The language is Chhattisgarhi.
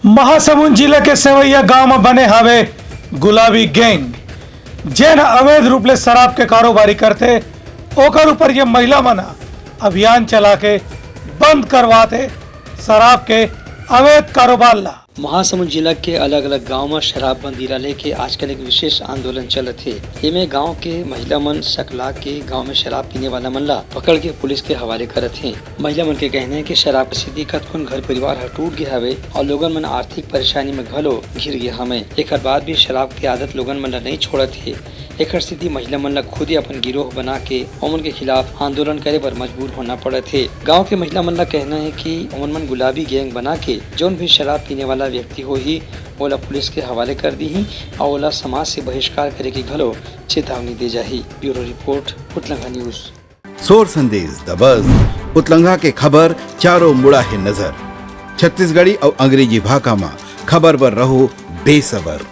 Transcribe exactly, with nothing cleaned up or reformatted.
महासमुंद जिला के सेवैया गांव म बने हावे गुलाबी गैंग, जेन ह अवैध रूप ले शराब के कारोबारी करथे। ओकर ऊपर ये महिला मन ह अभियान चला के बंद करवाथे शराब के अवैध कारोबार ला। महासमुंद जिला के अलग-अलग गांव म शराबबंदी ला लेके आजकल एक विशेष आंदोलन चलत हे। एमे गांव के महिला मन सकला के गांव में शराब पीने वाला मन ला पकड़ के पुलिस के हवाले करत हे। महिला मन के कहना हे कि शराब के सेती कतकोन घर परिवार ह टूट गे हवे और लोगन मन आर्थिक परेशानी में घलो घिर गे हवय। एकर बाद भी शराब के आदत लोगन मन ला नइ छोड़त हे। एकर सेती महिला मन ला खुदे अपन गिरोह बना के ओमन के खिलाफ आंदोलन करे बर मजबूर होना पड़त हे। गांव के महिला मन ला कहना हे कि ओमन मन गुलाबी गैंग बना के जौन भी शराब पीने वाला व्यक्ति होही, ओला पुलिस के हवाले कर दीही और ओला समाज से बहिष्कार करे के घलो चेतावनी दे जाही। ब्यूरो रिपोर्ट, उतलंघा न्यूज। सोर संदेश दबस, उतलंघा के खबर चारों मुड़ा हे नजर। छत्तीसगढ़ी और अंग्रेजी भाखा म खबर बर रहो बेसबर।